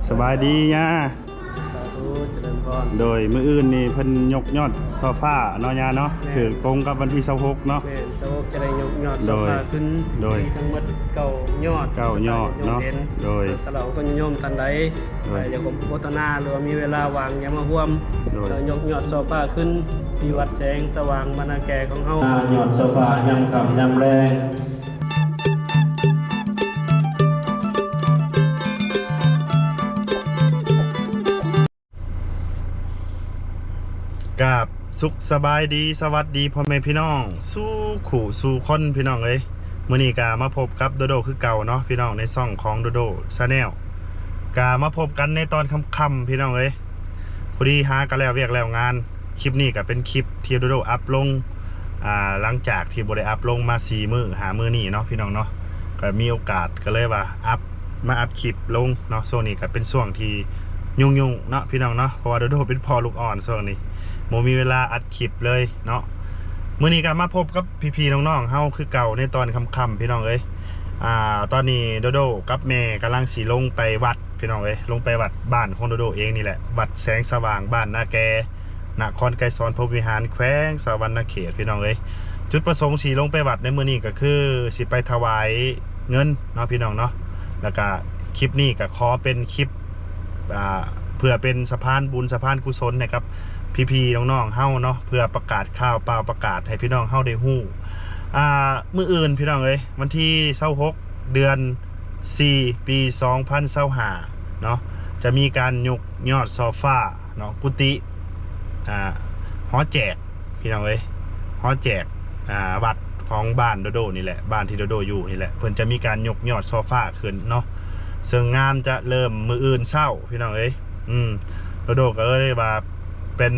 ສະບາຍດີຍ່າ. ສາທຸ ຈະເລີນພອນ. ໂດຍ ມື້ອື່ນນີ້ເພິ່ນຍົກຍອດໂຊຟາເນາະຍ່າເນາະ. ແມ່ນ. ຖືກກົງກັບວັນທີຊາວຫົກເນາະ. ແມ່ນ ຊາວຫົກຈະໄດ້ຍົກຍອດໂຊຟາຂຶ້ນ. ໂດຍ ມີທັງໝົດເກົ້າຍອດ. ເກົ້າຍອດເນາະ. ໂດຍ ສຳລັບຄົນຍາດໂຍມທ່ານໃດ ໂດຍ ຢາກຮ່ວມໂຄສະນາ ຫຼືວ່າມີເວລາວ່າງຢາກມາຮ່ວມ ໂດຍ ກໍຍົກຍອດໂຊຟາຂຶ້ນທີ່ວັດແສງສະຫວ່າງບ້ານນາແກຂອງເຮົາ. ຍອດໂຊຟາຍາມຄ່ຳຍາມແລງ. ກາບສຸກສະບາຍດີ ສະຫວັດດີພໍ່ແມ່ພີ່ນ້ອງສູ່ຄູ່ສູ່ຄົນ ພີ່ນ້ອງເອີຍ. ມື້ນີ້ກະມາພົບກັບໂດໂດຄືເກົ່າເນາະພີ່ນ້ອງ ໃນຊ່ອງຂອງໂດໂດ Channel. ກະມາພົບກັນໃນຕອນຄ່ຳໆ ພີ່ນ້ອງເອີຍ. ພໍດີຫາກະແລ້ວວຽກແລ້ວງານ. ຄລິບນີ້ກະເປັນຄລິບທີ່ໂດໂດອັບລົງ ອ່າ ຫຼັງຈາກທີ່ບໍ່ໄດ້ອັບລົງມາສີ່ມື້ຫ້າມື້ນີ້ເນາະ ພີ່ນ້ອງເນາະ. ກະມີໂອກາດ ກະເລີຍວ່າອັບ ມາອັບຄລິບລົງເນາະ. ຊ່ວງນີ້ກະເປັນຊ່ວງທີ່ຫຍຸ້ງໆເນາະ ພີ່ນ້ອງເນາະ ເພາະວ່າໂດໂດເປັນພໍ່ລູກອ່ອນ ຊ່ວງນີ້ບໍ່ມີເວລາອັດຄລິບເລີຍເນາະ. ມື້ນີ້ກະມາພົບກັບພີ່ໆນ້ອງໆເຮົາຄືເກົ່າໃນຕອນຄ່ຳໆ ພີ່ນ້ອງເອີຍ. ອ່າ ຕອນນີ້ໂດໂດກັບແມ່ກຳລັງຊິລົງໄປວັດ ພີ່ນ້ອງເອີຍ, ລົງໄປວັດບ້ານຂອງໂດໂດເອງນີ້ແຫຼະ, ວັດແສງສະຫວ່າງ ບ້ານນາແກ, ນະຄອນໄກສອນພົມວິຫານ ແຂວງສະຫວັນນະເຂດ ພີ່ນ້ອງເອີຍ. ຈຸດປະສົງທີ່ລົງໄປວັດໃນມື້ນີ້ກໍຄືຊິໄປຖວາຍເງິນເນາະ ພີ່ນ້ອງເນາະ. ແລ້ວກະຄລິບນີ້ກໍຂໍເປັນຄລິບ ອ່າ ເພື່ອເປັນສະພານບຸນສະພານກຸສົນໃຫ້ກັບພີ່ໆນ້ອງໆເຮົາເນາະ, ເພື່ອປະກາດຂ່າວ ປ່າວປະກາດໃຫ້ພີ່ນ້ອງເຮົາໄດ້ຮູ້. ອ່າ ມື້ອື່ນ ພີ່ນ້ອງເອີຍ, ວັນທີຊາວຫົກ ເດືອນສີ່ ປີສອງພັນຊາວຫ້າເນາະ, ຈະມີການຍົກຍອດຊອຟາເນາະ, ກຸຕິ ອ່າ ຫໍແຈກ ພີ່ນ້ອງເອີຍ, ຫໍແຈກ ອ່າ ວັດຂອງບ້ານໂດໂດນີ້ແຫຼະ, ບ້ານທີ່ໂດໂດຢູ່ນີ້ແຫຼະ, ເພິ່ນຈະມີການຍົກຍອດຊອຟາຂຶ້ນເນາະ, ເຊິ່ງງານຈະເລີ່ມມື້ອື່ນເຊົ້າ ພີ່ນ້ອງເອີຍ. ອືມ ໂດໂດກໍເລີຍວ່າ ເປັນ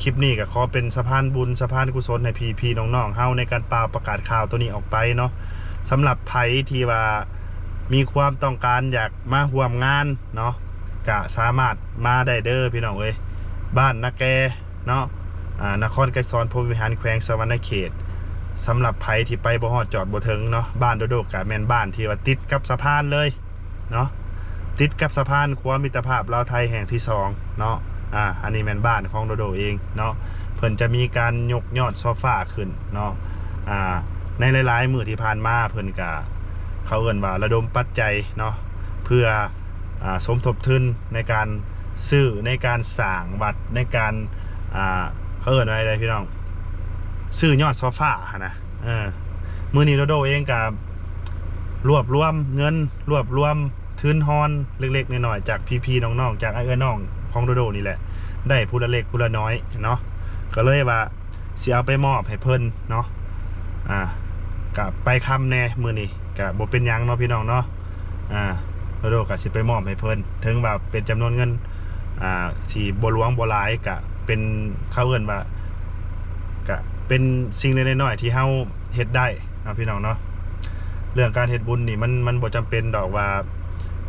ຄລິບນີ້ກໍຂໍເປັນສະພານບຸນສະພານກຸສົນໃຫ້ພີ່ໆນ້ອງໆເຮົາ ໃນການປ່າວປະກາດຂ່າວໂຕນີ້ອອກໄປເນາະ. ສຳລັບໃຜທີ່ວ່າມີຄວາມຕ້ອງການຢາກມາຮ່ວມງານເນາະ ກະສາມາດມາໄດ້ເດີ ພີ່ນ້ອງເອີຍ, ບ້ານນາແກເນາະ, ອ່າ ນະຄອນໄກສອນພົມວິຫານ ແຂວງສະຫວັນນະເຂດ. ສຳລັບໃຜທີ່ໄປບໍ່ຮອດຈອດບໍ່ເຖິງເນາະ, ບ້ານໂດໂດກະແມ່ນບ້ານທີ່ວ່າຕິດກັບສະພານເລີຍ ເນາະ, ຕິດກັບສະພານຂົວມິດຕະພາບລາວໄທແຫ່ງທີສອງເນາະ. ອ່າ ອັນນີ້ແມ່ນບ້ານຂອງໂດໂດເອງເນາະ, ເພິ່ນຈະມີການຍົກຍອດຊອຟາຂຶ້ນເນາະ. ອ່າ ໃນຫຼາຍໆມື້ທີ່ຜ່ານມາ ເພິ່ນກະ ເຂົາເອີ້ນວ່າລະດົມປັດໄຈເນາະ ເພື່ອ ອ່າ ສົມທົບທຶນໃນການຊື້ ໃນການສ້າງວັດ ໃນການ ອ່າ ເຂົາເອີ້ນວ່າໃດ ພີ່ນ້ອງ, ຊື້ຍອດຊອຟາຫັ້ນນະ. ເອີ ມື້ນີ້ໂດໂດເອງກະລວບລວມເງິນ ລວບລວມທຶນຮອນເລັກໆນ້ອຍໆ ຈາກພີ່ໆນ້ອງໆ ຈາກອ້າຍເອື້ອຍນ້ອງຂອງໂດໂດນີ້ແຫຼະ, ໄດ້ຜູ້ລະເລັກຜູ້ລະນ້ອຍເນາະ, ກໍເລີຍວ່າຊິເອົາໄປມອບໃຫ້ເພິ່ນເນາະ. ອ່າ ກະໄປຄຳແດ່ມື້ນີ້ ກະບໍ່ເປັນຫຍັງເນາະ ພີ່ນ້ອງເນາະ. ອ່າ ໂດໂດກະຊິໄປມອບໃຫ້ເພິ່ນ, ເຖິງວ່າເປັນຈຳນວນເງິນ ອ່າ ຊິບໍ່ຫຼວງບໍ່ຫຼາຍ ກະເປັນ ເຂົາເອີ້ນວ່າ ກະເປັນສິ່ງເລັກໆນ້ອຍໆທີ່ເຮົາເຮັດໄດ້ເນາະ ພີ່ນ້ອງເນາະ. ເລື່ອງການເຮັດບຸນນີ້ ມັນ ມັນບໍ່ຈຳເປັນດອກວ່າ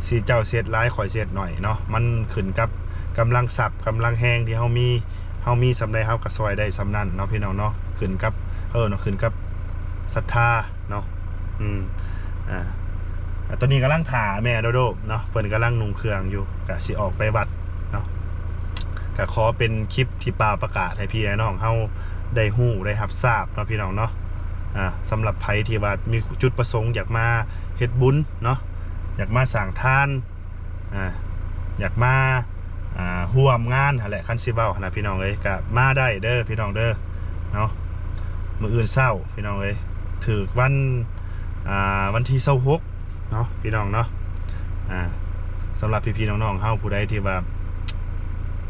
ຊິເຈົ້າເຊັດຫຼາຍ ຂ້ອຍເຊັດໜ້ອຍເນາະ, ມັນຂຶ້ນກັບກຳລັງຊັບ ກຳລັງແຮງທີ່ເຮົາມີ, ເຮົາມີສ່ຳໃດ ເຮົາກໍຊ່ອຍໄດ້ສ່ຳນັ້ນເນາະ ພີ່ນ້ອງເນາະ, ຂຶ້ນກັບ ເອີ ເນາະ ຂຶ້ນກັບສັດທາ ເນາະ. ອືມ ອ່າ ຕອນນີ້ກຳລັງຖ້າແມ່ໂດໂດເນາະ, ເພິ່ນກຳລັງນຸ່ງເຄື່ອງຢູ່ ກະຊິອອກໄປວັດເນາະ. ກະຂໍເປັນຄລິບທີ່ປ່າວປະກາດໃຫ້ພີ່ໃຫ້ນ້ອງເຮົາໄດ້ຮູ້ໄດ້ຮັບຊາບເນາະ ພີ່ນ້ອງເນາະ. ອ່າ ສຳລັບໃຜທີ່ວ່າມີຈຸດປະສົງຢາກມາເຮັດບຸນເນາະ, ຢາກມາສ້າງທານ ອ່າ ຢາກມາ ອ່າ ຮ່ວມງານຫັ້ນແຫຼະ, ຄັນຊິເວົ້າຫັ້ນນະ ພີ່ນ້ອງເອີຍ, ກະມາໄດ້ເດີ ພີ່ນ້ອງເດີເນາະ. ມື້ອື່ນເຊົ້າ ພີ່ນ້ອງເອີຍ, ຖືກວັນ ອ່າ ວັນທີຊາວຫົກເນາະ ພີ່ນ້ອງເນາະ. ອ່າ ສຳລັບພີ່ໆນ້ອງໆເຮົາ ຜູ້ໃດທີ່ວ່າ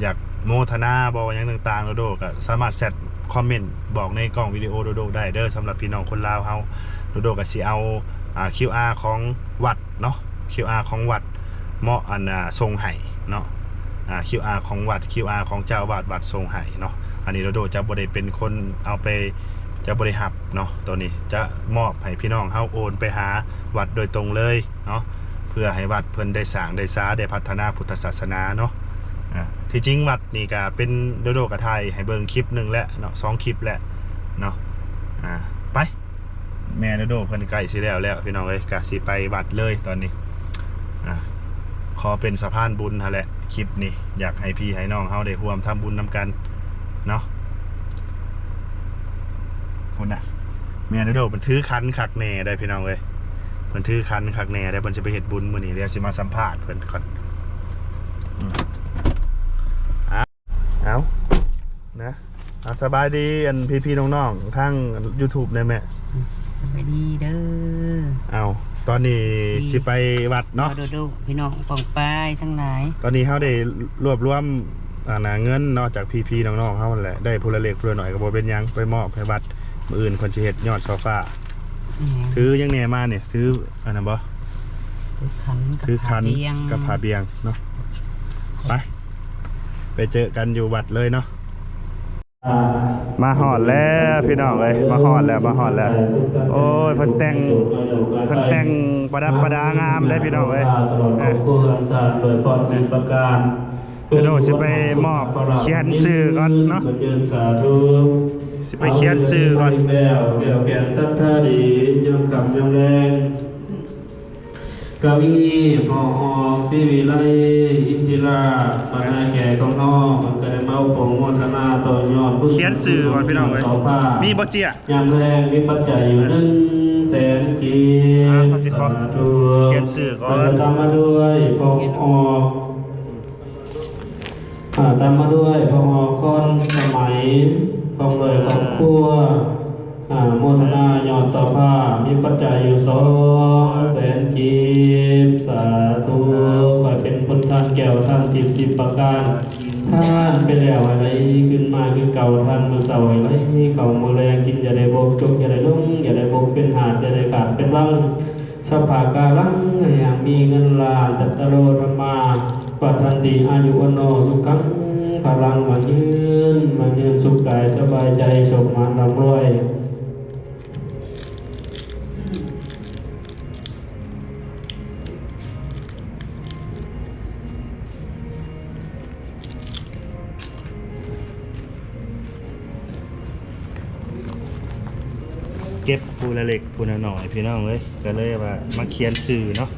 ຢາກໂມທະນາບໍ່ ຫຍັງຕ່າງໆ ໂດໂດກະສາມາດແຊັດຄອມເມັນບອກໃນກ້ອງວິດີໂອໂດໂດໄດ້ເດີ. ສຳລັບພີ່ນ້ອງຄົນລາວເຮົາ ໂດໂດກະຊິເອົາ ອ່າ ຄິວອາ ຂອງວັດ ເນາະ, ຄິວອາ ຂອງວັດ ເມາະ ອັນ ອ່າ ສົ່ງໃຫ້ເນາະ, ອ່າ ຄິວອາ ຂອງວັດ ຄິວອາ ຂອງເຈົ້າອາວາດວັດສົ່ງໃຫ້ເນາະ. ອັນນີ້ໂດໂດຈະບໍ່ໄດ້ເປັນຄົນເອົາໄປ ຈະບໍ່ໄດ້ຮັບເນາະ, ໂຕນີ້ຈະມອບໃຫ້ພີ່ນ້ອງເຮົາໂອນໄປຫາວັດໂດຍຕົງເລີຍເນາະ, ເພື່ອໃຫ້ວັດເພິ່ນໄດ້ສ້າງໄດ້ສາ ໄດ້ພັດທະນາພຸດທະສາສະໜາເນາະ. ອ່າ ທີ່ຈິງວັດນີ້ກະເປັນ ໂດໂດກະຖ່າຍໃຫ້ເບິ່ງຄລິບໜຶ່ງແລ້ວເນາະ, ສອງຄລິບແລ້ວເນາະ. ອ່າ ໄປ ແມ່ໂດໂດເພິ່ນໃກ້ຊິແລ້ວແລ້ວ ພີ່ນ້ອງເອີຍ, ກະຊິໄປວັດເລີຍຕອນນີ້. ອ່າ ຂໍເປັນສະພານບຸນຫັ້ນແຫຼະ ຄລິບນີ້ ຢາກໃຫ້ພີ່ໃຫ້ນ້ອງເຮົາໄດ້ຮ່ວມທຳບຸນນຳກັນເນາະ. ພຸ້ນນະ ແມ່ນໂດດ ເພິ່ນຖືຂັນຄັກແນ່ໄດ໋ພີ່ນ້ອງເອີຍ ເພິ່ນຖືຂັນຄັກແນ່ໄດ໋. ເພິ່ນຊິໄປເຮັດບຸນມື້ນີ້ ດຽວຊິມາສຳພາດເພິ່ນກ່ອນ. ອືມ ເອົາ ນະ ອ່າ ສະບາຍດີ ອັນ ພີ່ໆ ນ້ອງໆ ທາງຢູທູບແດ່ແມ່. ສະບາຍດີເດີ. ເອົາ ຕອນນີ້ຊິໄປວັດເນາະ ໂດໂດ ພີ່ນ້ອງປ້ອງປາຍທັງຫຼາຍ. ຕອນນີ້ເຮົາໄດ້ລວບລວມ ອັນນ່າ ເງິນເນາະ ຈາກພີ່ໆ ນ້ອງໆ ເຮົາຫັ້ນແຫຼະ ໄດ້ຜູ້ລະເລັກຜູ້ລະໜ້ອຍກໍບໍ່ເປັນຫຍັງ ໄປມອບໃຫ້ວັດ. ມື້ອື່ນເພິ່ນຊິເຮັດຍອດໂຊຟາ. ແມ່ນ. ຖືຫຍັງແດ່ມານີ້? ຖືອັນນັ້ນບໍ່? ຖືຂັນ ຖືຂັນກັບຜ້າບ່ຽງ ກັບຜ້າບ່ຽງເນາະ. ໄປ ໄປເຈີກັນຢູ່ວັດເລີຍເນາະ. ມາຮອດແລ້ວພີ່ນ້ອງເອີຍ ມາຮອດແລ້ວ ມາຮອດແລ້ວ. ໂອ້ຍ ເພິ່ນແຕ່ງ ເພິ່ນແຕ່ງປະດັບປະດາງາມເດ້ພີ່ນ້ອງເອີຍ. ເອີ ໂດດ ຊິໄປມອບຂຽນຊື່ກ່ອນເນາະ ຊິໄປຂຽນຊື່ກ່ອນ. ແລ້ວແກ່ນສັດທາດີ ຍາມຄ່ຳຍາມແລງ ກະມີພໍ່ຮອກ ສີວິໄລ ອິນທິລາດ ບັນດາແຂກຂອງເຮົາ ເພິ່ນກະໄດ້ມາອະນຸໂມທະນາຕໍ່ຍອດບຸນ ຂຽນຊື່ກ່ອນພີ່ນ້ອງເອີຍ ມີບໍ່ເຈ້ຍ? ຍາມແລງມີປັດໄຈຢູ່ໜຶ່ງແສນກີບ. ອ່າ ເຮົາຊິຂໍຂຽນຊື່ກ່ອນ. ແລ້ວກະຕາມມາດ້ວຍພໍ່ຮອກ ອ່າ ຕາມມາດ້ວຍພໍ່ຮອກຄອນສະໄໝ ພ້ອມດ້ວຍຄອບຄົວ ອ່າ ໂມທະນາຍອດເຈົ້າພາບ ມີປັດໄຈຢູ່ສອງແສນກີບ. ສາທຸ. ຂໍໃຫ້ເປັນບຸນທານແກ້ວທານທິບສິບປະການ ທານໄປແລ້ວໃຫ້ໄຫຼຄືນມາຄືເກົ່າ ທານມື້ເຊົ້າໃຫ້ໄຫຼເຂົ້າມື້ແລງ ກິນຢ່າໄດ້ບົກ ຈົກຢ່າໄດ້ຫຼົງ ຢ່າໄດ້ບົກເປັນຫາດ ຢ່າໄດ້ຂາດເປັນວັງ. ສັບພະກາລັງ ໃຫ້ຮັ່ງມີເງິນລ້ານ ຈັດຕະໂລທຳມາ ວັດທັນຕິ ອາຍຸວັນໂນ ສຸຂັງ ພະລັງ ໝັ້ນຍືນ ໝັ້ນຍືນ ສຸກກາຍ ສະບາຍໃຈ ໂຊກໝານ ລ່ຳລວຍ. ເກັບຜູ້ລະເລັກຜູ້ລະໜ້ອຍພີ່ນ້ອງເອີຍ ກະເລີຍວ່າມາຂຽນຊື່ເນາະ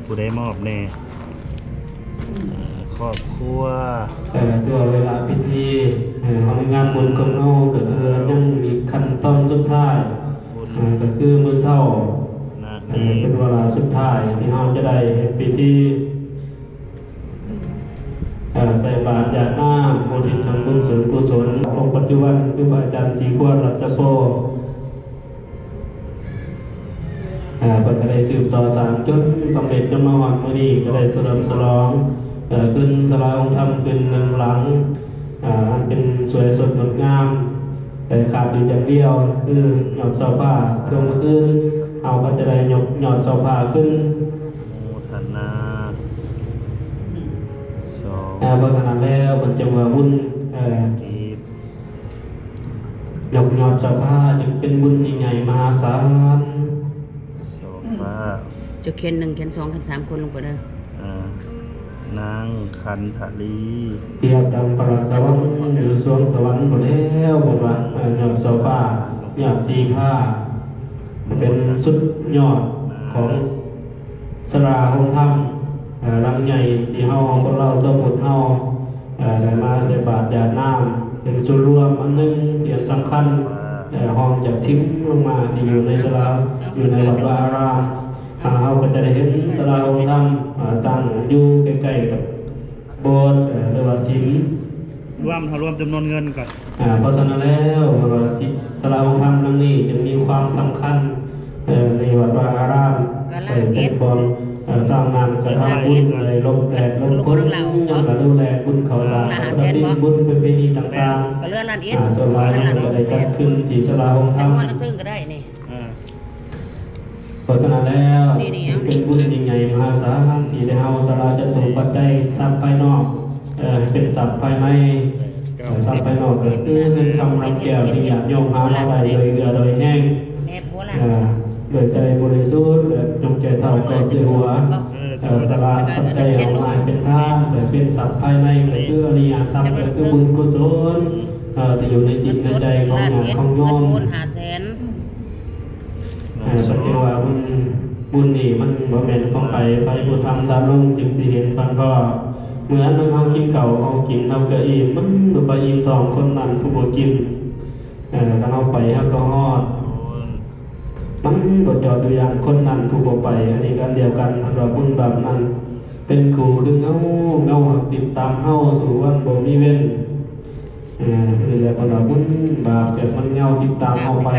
ຜູ້ໃດມອບແດ່ ເອີ ຄອບຄົວ. ເອີ ຖືວ່າເວລາພິທີ ເອີ ເຮົາໃນງານບຸນຂອງເຮົາກະຖືວ່າຍັງອີກຂັ້ນຕອນສຸດທ້າຍ ບຸນ ເອີ ກະຄືມື້ເຊົ້າ ນະ ເອີ ເປັນເວລາສຸດທ້າຍທີ່ເຮົາຈະໄດ້ເຮັດພິທີ ເອີ ໃສ່ບາດຢາດນ້ຳ ອຸທິດສ່ວນບຸນສ່ວນກຸສົນ. ອົງປັດຈຸບັນຄືພະອາຈານສີຄວນ ລັດສະໂພ ເອີ ເພິ່ນກະໄດ້ສືບຕໍ່ສ້າງຈົນສຳເລັດ ຈົນມາຮອດມື້ນີ້ ກະໄດ້ສະເຫຼີມສະຫຼອງ ເອີ ຂຶ້ນສາລາອົງທຳຂຶ້ນໜຶ່ງຫຼັງ ເອີ ອັນເປັນສວຍສົດງົດງາມ ແຕ່ຂາດຢູ່ຢ່າງດຽວ ຄືຍອດເສົາຟ້າ. ເທື່ອມື້ອື່ນ ເຮົາກະຈະໄດ້ຍົກຍອດເສົາຟ້າຂຶ້ນ. ໂມທະນາ ສອງ ເອີ ເພາະສະນັ້ນແລ້ວ ເພິ່ນຈຶ່ງວ່າບຸນ ເອີ ກີບ ຍົກຍອດເສົາຟ້າຈຶ່ງເປັນບຸນຍິ່ງໃຫຍ່ມະຫາສານ. ໂຊຟາ ເຈົ້າຂຽນໜຶ່ງ ຂຽນສອງ ຂຽນສາມ ຄູນລົງໄປເດີ. ອ່າ ນາງຄັນທະລີ ປຽບດັ່ງປະຫຼາດສະຫວັນ ນາມສະກຸນຂອງເດີ ຢູ່ສວງສະຫວັນພຸ້ນແລ້ວ ເພິ່ນວ່າ ເອີ ຍອດໂຊຟາ ຍອດສີຟ້າ ເປັນສຸດຍອດຂອງສາລາໂຮງທຳ ເອີ ຫຼັງໃຫຍ່ ທີ່ເຮົາ ຄົນລາວຊາວພຸດເຮົາ ເອີ ໄດ້ມາໃສ່ບາດຢາດນ້ຳ ເປັນສ່ວນລວມອັນໜຶ່ງທີ່ສຳຄັນ ເອີ ຮອງຈາກສິມລົງມາ ທີ່ຢູ່ໃນສາລາ ຢູ່ໃນວັດວາອາຣາມ. ເຮົາກະຈະໄດ້ເຫັນສາລາໂຮງທຳ ເອີ ຕັ້ງຢູ່ໃກ້ໆກັບໂບດ ເອີ ຫຼືວ່າສິມ ລວມ ເຮົາລວມຈຳນວນເງິນກ່ອນ. ເພາະສະນັ້ນແລ້ວ ເພິ່ນວ່າ ສາລາໂຮງທຳຫຼັງນີ້ຈຶ່ງມີຄວາມສຳຄັນ ເອີ ໃນວັດວາອາຣາມ ເອີ ເປັນບ່ອນ ເອີ ສ້າງນ້ຳກະທຳບຸນ ໄດ້ຫຼົບແດດຫຼົບຝົນ ກະດູແລບຸນເຂົ້າສານ ກະຕິນບຸນປະເພນີຕ່າງໆ ສ່ວນຫຼາຍເຮົາກະໄດ້ຈັດຂຶ້ນທີ່ສາລາໂຮງທຳ. ເອີ ເພາະສະນັ້ນແລ້ວ ເປັນບຸນຍິ່ງໃຫຍ່ມະຫາສານ ທີ່ໄດ້ເຮົາສາລາຈະຕຸປັດໄຈ ຊັບພາຍນອກ ເອີ ໃຫ້ເປັນຊັບພາຍໃນ. ຊັບພາຍນອກກະຄືເງິນຄຳລຳແກ້ວ ທີ່ຍາດໂຍມຫາມາໄດ້ໂດຍເຫື່ອໂດຍແຮງ ເອີ ໂດຍໃຈບໍລິສຸດ ແລະ ຈົງໃຈເທົາຕໍ່ຊື່ຫົວ. ເອີ ສາລາປັດໄຈເຮົາມາໃຫ້ເປັນທານ ເປັນຊັບພາຍໃນ ກະຄືອະລິຍະຊັບ ກະຄືບຸນກຸສົນ ເອີ ທີ່ຢູ່ໃນຈິດໃນໃຈຂອງຍາດຂອງໂຍມ. ເອີ ປະເພນີບຸນ ບຸນນີ້ມັນບໍ່ແມ່ນຂອງໃຜ ໃຜຜູ້ທຳທານລົງຈຶ່ງຊິເຫັນພັນພໍ. ເມື່ອອັນໜຶ່ງເຮົາກິນເຂົ້າ ເຮົາກິນ ເຮົາກະອີ່ມ ມັນບໍ່ໄປອີ່ມທ້ອງຄົນນັ້ນຜູ້ບໍ່ກິນ. ເອີ ຄັນເຮົາໄປເຮົາກະຮອດ ມັນບໍ່ຈອດຢູ່ຢ່າງຄົນນັ້ນຜູ້ບໍ່ໄປ. ອັນນີ້ກະອັນດຽວກັນ ເພິ່ນວ່າບຸນບາບນັ້ນເປັນຄູ່ຄືເງົາ ເງົາຫາກຕິດຕາມເຮົາສູ່ວັນບໍ່ມີເວັນ. ເອີ ນີ້ແຫຼະເພິ່ນວ່າບຸນບາບແບບມັນເຫງົາຕິດຕາມເຮົາໄປ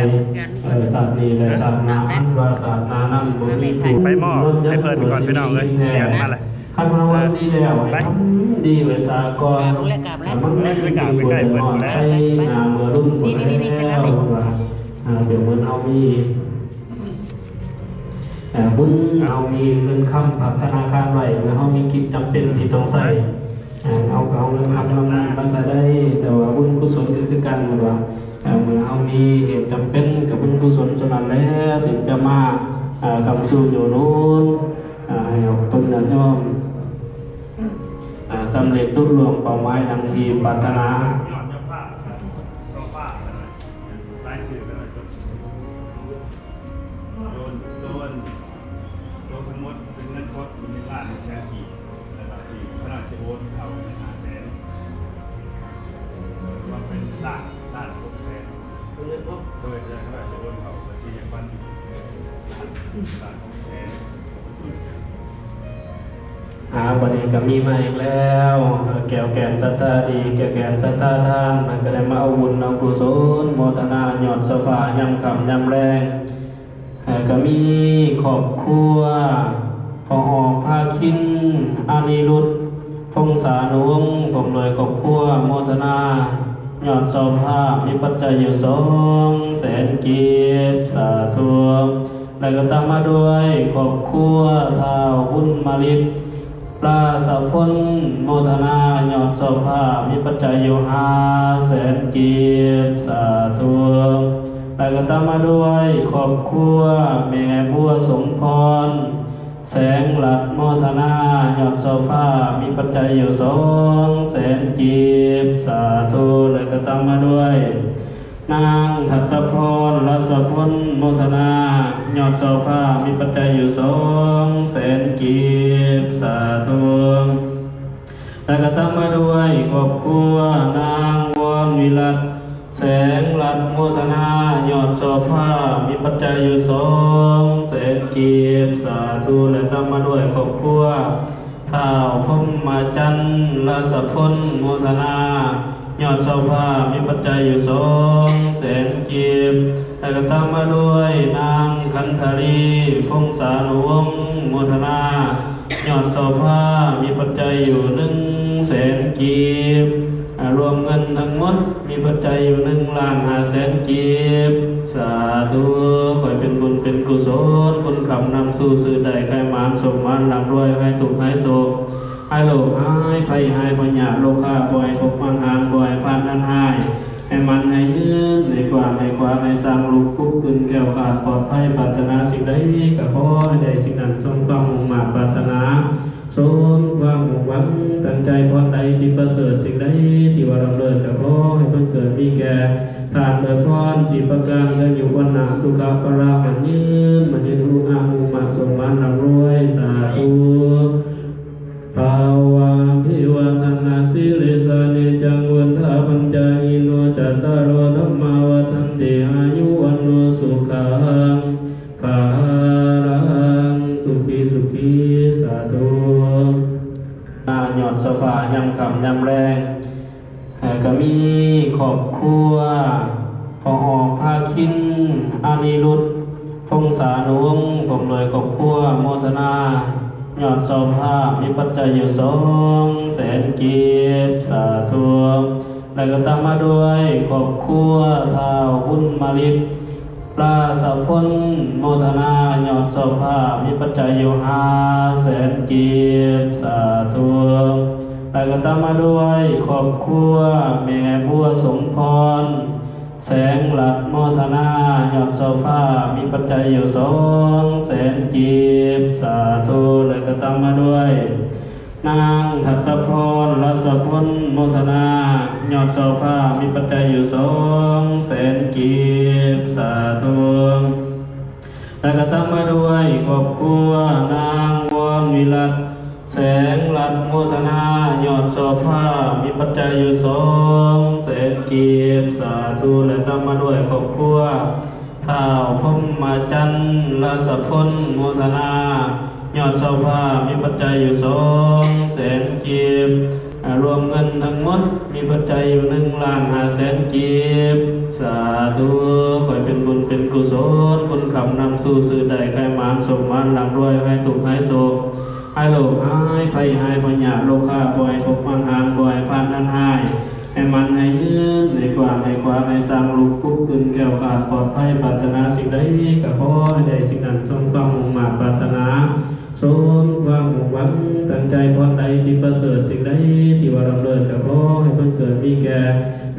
ເອີ ຊາດນີ້ແລະຊາດໜ້າ ມັນວ່າຊາດໜ້ານັ້ນບໍ່ມີຜູ້ ໄປມອບໃຫ້ເພິ່ນກ່ອນພີ່ນ້ອງເອີຍ ລຽນມາແຫຼະ. ຄັນວ່າວັນນີ້ແລ້ວ ໃຫ້ທຳດີໄວ້ສາກ່ອນ ມັນຊິເປັນບຸນເດືອນຮອດໄປໜ້າເມື່ອລຸນພຸ້ນແລ້ວ ເພິ່ນວ່າ ເອີ ດຽວເໝືອນເຮົາມີ ເອີ ບຸນເຮົາມີເງິນຄຳພັກທະນາຄານໄວ້ ເມື່ອເຮົາມີກິດຈຳເປັນທີ່ຕ້ອງໃຊ້ ເອີ ເຮົາກະເອົາເງິນຄຳນຳນັ້ນມາໃຊ້ໄດ້ ແຕ່ວ່າບຸນກຸສົນກະຄືກັນ ເພາະວ່າ ເອີ ເມື່ອເຮົາມີເຫດຈຳເປັນ ກະບຸນກຸສົນສ່ວນນັ້ນແຫຼະ ຈຶ່ງຈະມາ ເອີ ຄ້ຳຊູຍູ້ໜູນ ເອີ ໃຫ້ອອກຕົນຍາດໂຍມ ເອີ ສຳເລັດລຸລ່ວງເປົ້າໝາຍດັ່ງທີ່ປາດຖະໜາ. ຍອດເຈົ້າພາບ ເຈົ້າພາບ ລາຍຊື່ ໂຕ ໂຕ ໂຕທັງໝົດເປັນເງິນສົດ ເປັນເງິນລ້ານແສນກີບ ແລ້ວກະທີ່ເພິ່ນຊິໂອນເຂົ້າໃຫ້ຫ້າແສນ ລວມເປັນລ້ານ ລ້ານຫົກແສນ ໂດຍ ໂດຍເພິ່ນຊິໂອນເຂົ້າບັນຊີໃຫ້ພັນ ລ້ານຫົກແສນ. ອາ ບັດນີ້ກະມີມາອີກແລ້ວ ແກ້ວແກ່ນສັດທາດີ ແກ້ວແກ່ນສັດທາທານ ເພິ່ນກະໄດ້ມາເອົາບຸນເອົາກຸສົນ ໂມທະນາຍອດໂຊຟາຍາມຄ່ຳຍາມແລງ. ເອີ ກະມີຄອບຄົວ ພໍ່ອອກ ພາຄິນ ອານິລຸດ ພົງສານຸວົງ ພ້ອມດ້ວຍຄອບຄົວ ໂມທະນາຍອດເຈົ້າພາບ ມີປັດໄຈຢູ່ສອງແສນກີບ ສາທຸ. ແລະກະຕາມມາດ້ວຍຄອບຄົວ ທ້າວບຸນມາລິດ ລາຊະພົນ ໂມທະນາຍອດເຈົ້າພາບ ມີປັດໄຈຢູ່ຫ້າແສນກີບ ສາທຸ. ແລະກະຕາມມາດ້ວຍຄອບຄົວ ແມ່ບົວສົມພອນ ແສງລັດ ໂມທະນາຍອດເຈົ້າພາບ ມີປັດໄຈຢູ່ສອງແສນກີບ ສາທຸ. ແລະກະຕາມມາດ້ວຍ ນາງທັດສະພອນ ລາຊະພົນ ໂມທະນາຍອດເຈົ້າພາບ ມີປັດໄຈຢູ່ສອງແສນກີບ ສາທຸ. ແລະກະຕາມມາດ້ວຍຄອບຄົວ ນາງວອນວິລັດ ແສງລັດ ໂມທະນາຍອດເຈົ້າພາບ ມີປັດໄຈຢູ່ສອງແສນກີບ ສາທຸ. ແລະຕາມມາດ້ວຍຄອບຄົວ ທ້າວພົມມະຈັນ ລາຊະພົນ ໂມທະນາຍອດເຈົ້າພາບ ມີປັດໄຈຢູ່ສອງແສນກີບ ແລະກະຕາມມາດ້ວຍ ນາງຂັນທະລີ ພົງສານຸວົງ ໂມທະນາຍອດເຈົ້າພາບ ມີປັດໄຈຢູ່ໜຶ່ງແສນກີບ ອາ ລວມເງິນທັງໝົດ ມີປັດໄຈຢູ່ໜຶ່ງລ້ານຫ້າແສນກີບ ສາທຸ. ຂໍໃຫ້ເປັນບຸນເປັນກຸສົນ ບຸນຄ້ຳນຳສູ່ ຊື່ໄດ້ ໃຫ້ໝານ ໂຊກໝານ ລ່ຳລວຍ ຫາຍທຸກຫາຍໂສກ ຫາຍໂລກຫາຍໄພ ຫາຍພະຍາດໂລຄາ ບໍ່ໃຫ້ພົບມານຫານ ບໍ່ໃຫ້ຜ່ານອັນຮ້າຍ ໃຫ້ໝັ້ນໃຫ້ຍືນ ໃຫ້ກວ້າງໃຫ້ຂວາງ ໃຫ້ສ້າງລຸກປຸກຂຶ້ນ ແຄ້ວຄາດປອດໄພ ປາດຖະໜາສິ່ງໃດກະຂໍໃຫ້ໄດ້ສິ່ງນັ້ນ ສົມຄວາມມຸ່ງມາດປາດຖະໜາ ສົມຄວາມມຸ່ງຫວັງຕັ້ງໃຈ ພອນໃດທີ່ປະເສີດ ສິ່ງໃດທີ່ວ່າລຳເລີດ ກະຂໍໃຫ້ບັງເກີດມີແກ່ທ່ານດ້ວຍພອນສີ່ປະການ ຄືອາຍຸ ວັນນະ ສຸຂະ ພະລະ ໝັ້ນຍືນ ໝັ້ນຍືນ ອຸອາ ອຸມະ ສົມຫວັງ ລ່ຳລວຍ ສາທຸ. ພະວາພິວັດທະນະສີລິສາ ນິຈຈັງ ວຸດທາ ປັນຈາ ຍະໂນ ຈັດຕາໂລ ທຳມາ ວັດທັນຕິ ອາຍຸ ວັນໂນ ສຸຂັງ ພະລັງ ສຸຂີ ສຸຂີ ສາທຸ. ຍອດໂຊຟາຍາມຄ່ຳຍາມແລງ ເອີ ກະມີຄອບຄົວ ພໍ່ອອກ ພາຄິນ ອານິລຸດ ພົງສານຸວົງ ພ້ອມດ້ວຍຄອບຄົວ ໂມທະນາຍອດເຈົ້າພາບ ມີປັດໄຈຢູ່ສອງແສນກີບ ສາທຸ. ແລະກະຕາມມາດ້ວຍຄອບຄົວ ທ້າວບຸນມາລິດ ລາຊະພົນ ໂມທະນາຍອດເຈົ້າພາບ ມີປັດໄຈຢູ່ຫ້າແສນກີບ ສາທຸ. ແລະກະຕາມມາດ້ວຍຄອບຄົວ ແມ່ບົວສົມພອນ ແສງລັດ ໂມທະນາຍອດເຈົ້າພາບ ມີປັດໄຈຢູ່ສອງແສນກີບ ສາທຸ. ແລະກະຕາມມາດ້ວຍ ນາງທັດສະພອນ ລາຊະພົນ ໂມທະນາຍອດເຈົ້າພາບ ມີປັດໄຈຢູ່ສອງແສນກີບ ສາທຸ. ແລ ແລະກໍຕາມມາດ້ວຍຄອບຄົວນາງວອນວິລັດ ແສງລັດ ໂມທະນາຍອດຊອບຜ້າ ມີປັດໄຈຢູ່ສອງແສນກີບ ສາທຸ ແລະຕາມມາດ້ວຍຄອບຄົວ ທ້າວພົມມະຈັນ ລາຊະພົນ ໂມທະນາຍອດຊອບຜ້າ ມີປັດໄຈຢູ່ສອງແສນກີບ ອາ ລວມເງິນທັງໝົດມີປັດໄຈຢູ່ໜຶ່ງລ້ານຫ້າແສນກີບ ສາທຸ ຂໍໃຫ້ເປັນບຸນເປັນກຸສົນ ບຸນຄ້ຳນຳສູ່ ຊື້ໄດ້ຂາຍໝານ ໂຊກໝານ ລ່ຳລວຍ ຫາຍທຸກຫາຍໂສກ ຫາຍໂລກຫາຍໄພ ຫາຍພະຍາດໂລຄາ ບໍ່ໃຫ້ພົບມານຫານ ບໍ່ໃຫ້ຜ່ານອັນຮ້າຍ ໃຫ້ໝັ້ນໃຫ້ຍືນ ໃຫ້ກວ້າງໃຫ້ຂວາງ ໃຫ້ສ້າງລຸກປຸກຂຶ້ນ ແຄ້ວຄາດປອດໄພ ປາດຖະໜາສິ່ງໃດກໍຂໍໃຫ້ໄດ້ສິ່ງນັ້ນ ສົມຄວາມມຸ່ງມາດປາດຖະໜາ ສົມຄວາມມຸ່ງຫວັງ ຕັ້ງໃຈພອນໃດທີ່ປະເສີດ ສິ່ງໃດທີ່ວ່າລຳເລີດ ກໍຂໍໃຫ້ບັງເກີດມີແກ່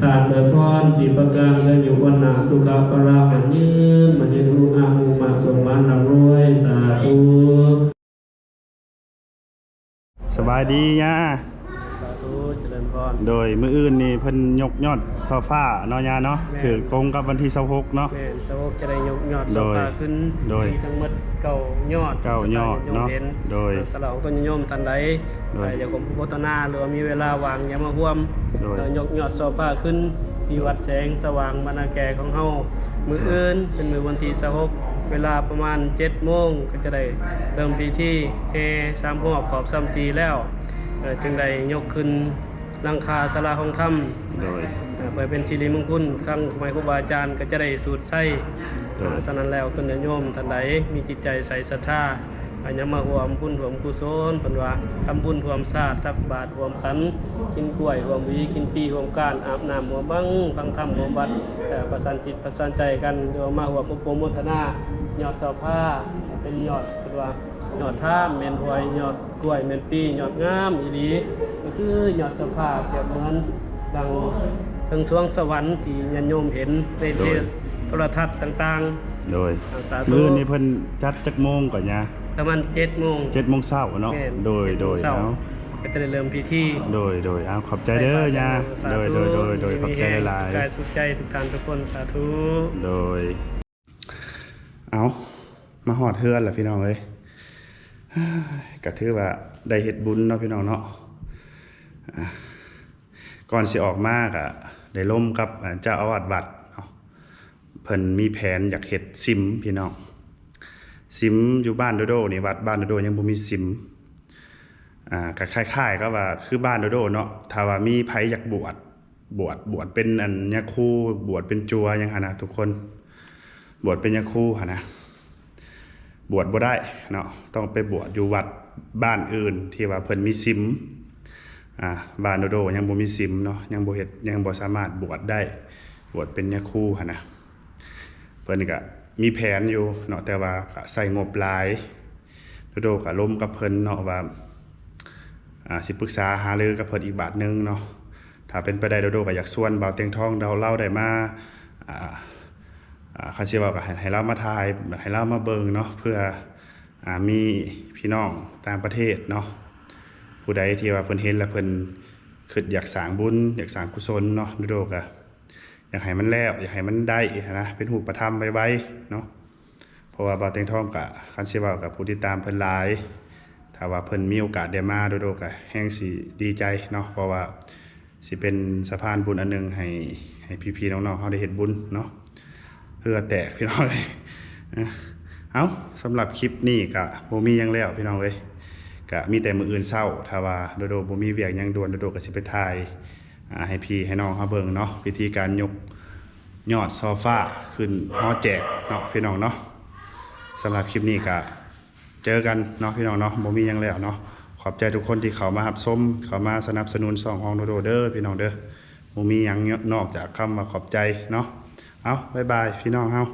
ທ່ານດ້ວຍພອນສີ່ປະການ ເພື່ອຢູ່ຄວນໜ້າ ສຸຂະພະລະໝັ້ນຍືນ ໝັ້ນຍືນ ຮຸງຮາງ ຮຸ່ງມາກ ໂຊກໝານ ລ່ຳລວຍ ສາທຸ. ສະບາຍດີຍ່າ. ສາທຸ ຈະເລີນພອນ. ໂດຍ ມື້ອື່ນນີ້ເພິ່ນຍົກຍອດຊາວຟ້າເນາະຍ່າເນາະ. ແມ່ນ. ຖືກກົງກັບວັນທີຊາວຫົກເນາະ. ແມ່ນ ຊາວຫົກຈະໄດ້ຍົກຍອດ ໂດຍ ຊາວຟ້າຂຶ້ນ. ໂດຍ ມີທັງໝົດເກົ້າຍອດ ເກົ້າຍອດເນາະ. ໂດຍ ສຳລັບຂອງຕົ້ນຍາດໂຍມທ່ານໃດ ໂດຍ ຢາກຮ່ວມໂມທະນາ ຫຼືວ່າມີເວລາວ່າງ ຢາກມາຮ່ວມ ໂດຍ ເອີ ຍົກຍອດຊາວຟ້າຂຶ້ນ ທີ່ວັດແສງສະຫວ່າງບ້ານນາແກຂອງເຮົາ ມື້ອື່ນເປັນມື້ວັນທີຊາວຫົກ ເວລາປະມານເຈັດໂມງ ກໍຈະໄດ້ເລີ່ມພິທີແຫ່ສາມຮອບຂອບສາມຕີແລ້ວ ເອີ ຈຶ່ງໄດ້ຍົກຂຶ້ນຫຼັງຄາສາລາຫ້ອງທຳ ໂດຍ ເອີ ເພື່ອເປັນສິລິມົງຄຸນ ທາງສະໄໝຄູບາອາຈານກໍຈະໄດ້ສູດໄຊ ໂດຍ ເອີ ສະນັ້ນແລ້ວ ເພິ່ນຍາດໂຍມທ່ານໃດມີຈິດໃຈໃສສັດທາ ກໍຍັງມາຮ່ວມບຸນຮ່ວມກຸສົນ ເພິ່ນວ່າທຳບຸນຮ່ວມຊາດ ຕັກບາດຮ່ວມຂັນ ກິນກ້ວຍຮ່ວມຫວີ ກິນປີຮ່ວມການ ອາບນ້ຳຮ່ວມວັງ ຟັງທຳຮ່ວມວັດ ເອີ ປະສານຈິດປະສານໃຈກັນ ຫຼືວ່າມາຮ່ວມອົບຮົມໂມທະນາ ຍອດຊາວຟ້າ ເປັນຍອດ ເພິ່ນວ່າຍອດທານ ແມ່ນຫວຍ ຍອດກ້ວຍ ແມ່ນປີ ຍອດງາມອີ່ຫຼີ ກໍຄືຍອດຊາວຟ້າ ປຽບເໝືອນດັ່ງເທິງສວງສະຫວັນທີ່ຍາດໂຍມເຫັນໃນ ໂດຍ ໂທລະທັດຕ່າງໆ. ໂດຍ ອາ ສາທຸ. ມື້ນີ້ເພິ່ນຈັດຈັກໂມງກໍຍ່າ? ປະມານເຈັດໂມງ ເຈັດໂມງເຊົ້າເນາະ. ແມ່ນ ໂດຍ ເຈັດໂມງເຊົ້າ ໂດຍ ເອົາ ກໍຈະໄດ້ເລີ່ມພິທີ. ໂດຍ ໂດຍ ເອົາ ຂອບໃຈເດີຍ່າ. ສາທຸ ໂດຍ ໂດຍ ໂດຍ ຂອບໃຈຫຼາຍໆ ກາຍສຸກໃຈທຸກທ່ານທຸກຄົນ. ສາທຸ. ໂດຍ ເອົາ ມາຮອດເຮືອນແລ້ວພີ່ນ້ອງເອີຍ ກໍຖືວ່າໄດ້ເຮັດບຸນເນາະພີ່ນ້ອງເນາະ. ອາ ກ່ອນຊິອອກມາກໍໄດ້ລົມກັບ ອາ ເຈົ້າອາວາດວັດເນາະ ເພິ່ນມີແຜນຢາກເຮັດສິມພີ່ນ້ອງ. ສິມຢູ່ບ້ານໂດໂດນີ້ ວັດບ້ານໂດໂດຍັງບໍ່ມີສິມ. ອາ ກໍຄ້າຍໆກັບວ່າຄືບ້ານໂດໂດເນາະ ຖ້າວ່າມີໃຜຢາກບວດ ບວດ ບວດເປັນອັນຍາຄູ ບວດເປັນຈົວຫຍັງຫັ້ນນະທຸກຄົນ ບວດເປັນຍາຄູຫັ້ນນະ ບວດບໍ່ໄດ້ເນາະ ຕ້ອງໄປບວດຢູ່ວັດບ້ານອື່ນທີ່ວ່າເພິ່ນມີສິມ. ອາ ບ້ານໂດໂດຍັງບໍ່ມີສິມເນາະ ຍັງບໍ່ເຮັດ ຍັງບໍ່ສາມາດບວດໄດ້ ບວດເປັນຍາຄູຫັ້ນນະ. ເພິ່ນກໍມີແຜນຢູ່ເນາະ ແຕ່ວ່າກໍໃຊ້ງົບຫຼາຍ. ໂດໂດກໍລົມກັບເພິ່ນເນາະວ່າ ອາ ຊິປຶກສາຫາລືກັບເພິ່ນອີກບາດໜຶ່ງເນາະ. ຖ້າເປັນໄປໄດ້ ໂດໂດກໍຢາກຊວນບ່າວແຕງທອງ ລາວ ລາວໄດ້ມາ ອາ ອາ ຄັນຊິເວົ້າກໍໃຫ້ ໃຫ້ລາວມາຖ່າຍ ໃຫ້ລາວມາເບິ່ງເນາະ ເພື່ອ ອາ ມີພີ່ນ້ອງຕ່າງປະເທດເນາະ ຜູ້ໃດທີ່ວ່າເພິ່ນເຫັນແລ້ວເພິ່ນຄິດຢາກສ້າງບຸນ ຢາກສ້າງກຸສົນເນາະ ໂດໂດກໍ ຢາກໃຫ້ມັນແລ້ວ ຢາກໃຫ້ມັນໄດ້ຫັ້ນນະ ເປັນຮູບປະທຳໄວໆເນາະ. ເພາະວ່າບ່າວແຕງທອງກະ ຄັນຊິເວົ້າກະຜູ້ຕິດຕາມເພິ່ນຫຼາຍ ຖ້າວ່າເພິ່ນມີໂອກາດໄດ້ມາ ໂດໂດກະແຮ່ງຊິດີໃຈເນາະ ເພາະວ່າຊິເປັນສະພານບຸນອັນໜຶ່ງໃຫ້ ໃຫ້ພີ່ໆນ້ອງໆເຮົາໄດ້ເຮັດບຸນເນາະ. ເຫື່ອແຕກພີ່ນ້ອງເອີຍ. ເອົ້າ ສຳລັບຄລິບນີ້ກະບໍ່ມີຫຍັງແລ້ວພີ່ນ້ອງເອີຍ ກະມີແຕ່ມື້ອື່ນເຊົ້າ ຖ້າວ່າໂດໂດບໍ່ມີວຽກຫຍັງດ່ວນ ໂດໂດກະຊິໄປຖ່າຍ ອາ ໃຫ້ພີ່ໃຫ້ນ້ອງເຮົາເບິ່ງເນາະ ວິທີການຍົກຍອດຊໍຟາຂຶ້ນຫໍແຈກເນາະພີ່ນ້ອງເນາະ. ສຳລັບຄລິບນີ້ກະເຈີກັນເນາະພີ່ນ້ອງເນາະ ບໍ່ມີຫຍັງແລ້ວເນາະ. ຂອບໃຈທຸກຄົນທີ່ເຂົ້າມາຮັບຊົມ ເຂົ້າມາສະໜັບສະໜູນຊ່ອງຂອງໂດໂດເດີພີ່ນ້ອງເດີ. ບໍ່ມີຫຍັງນອກຈາກຄຳວ່າຂອບໃຈເນາະ. ເອົ້າ ບາຍບາຍພີ່ນ້ອງເຮົາ.